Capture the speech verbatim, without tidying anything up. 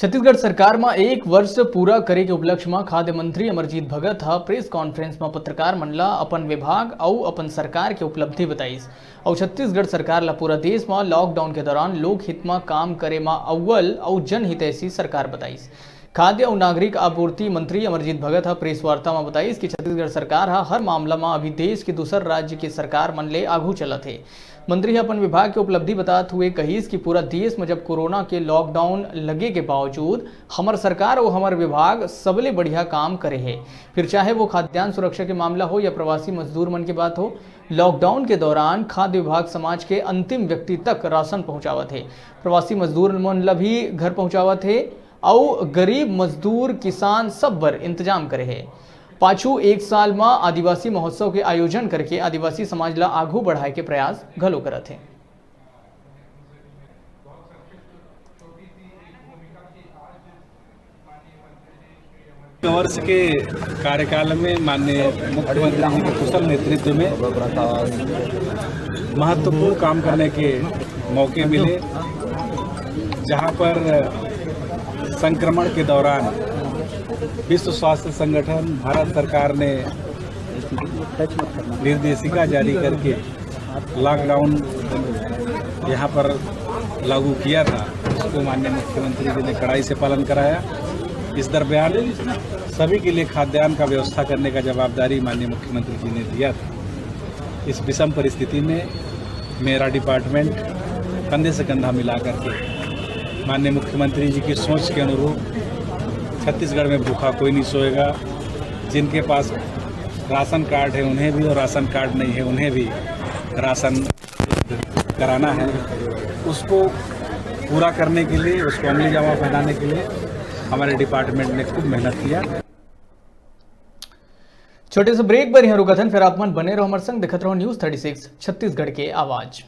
छत्तीसगढ़ सरकार म एक वर्ष पूरा करे के उपलक्ष्य म खाद्य मंत्री अमरजीत भगत ह प्रेस कॉन्फ्रेंस म पत्रकार मन ल अपन विभाग अउ अपन सरकार के उपलब्धि बताइस। अउ छत्तीसगढ़ सरकार ल पूरा देश म लॉकडाउन के दौरान लोकहित म काम करे म अव्वल अउ जनहितैषी सरकार बताइस। खाद्य अउ नागरिक आपूर्ति मंत्री अमरजीत भगत ह प्रेस वार्ता म बताइस कि छत्तीसगढ़ सरकार ह हर मामला म अभी देश के दूसर राज्य के सरकार मन ले आघू चलत हे। मंत्री ह अपन विभाग के उपलब्धि बतात हुए कहिस कि पूरा देश म जब कोरोना के लॉकडाउन लगे के बावजूद हमर सरकार अउ हमर विभाग सबले बढ़िया काम करे हे। फिर चाहे वो खाद्यान्न सुरक्षा के मामला हो या प्रवासी मजदूर मन के बात हो, लॉकडाउन के दौरान खाद्य विभाग समाज के अंतिम व्यक्ति तक राशन पहुंचावत हे। प्रवासी मजदूर मन ल भी घर पहुंचावत हे अउ गरीब मजदूर किसान सब बर इंतजाम करे हे। पाछू एक साल म आदिवासी महोत्सव के आयोजन करके आदिवासी समाज ल आघू बढ़ाए के प्रयास घलो करत हे। वर्ष के कार्यकाल में माननीय मुख्यमंत्री जी के कुशल नेतृत्व में महत्वपूर्ण काम करने के मौके मिले, जहां पर संक्रमण के दौरान विश्व स्वास्थ्य संगठन, भारत सरकार ने निर्देशिका जारी करके लॉकडाउन यहाँ पर लागू किया था, उसको माननीय मुख्यमंत्री जी ने कड़ाई से पालन कराया। इस दरमियान सभी के लिए खाद्यान्न का व्यवस्था करने का जवाबदारी माननीय मुख्यमंत्री जी ने दिया था। इस विषम परिस्थिति में मेरा डिपार्टमेंट कंधे से कंधा मिला करके माननीय मुख्यमंत्री जी की सोच के अनुरूप छत्तीसगढ़ में भूखा कोई नहीं सोएगा। जिनके पास राशन कार्ड है उन्हें भी, और राशन कार्ड नहीं है उन्हें भी राशन कराना है। उसको पूरा करने के लिए, उसको अमली जामा पहनाने के लिए हमारे डिपार्टमेंट ने खूब मेहनत किया। छोटे से ब्रेक बर यहाँ रुकत हन, फिर आप मन बने रहो हमारे संग, देखत रहो न्यूज़ थर्टी सिक्स छत्तीसगढ़ के आवाज़।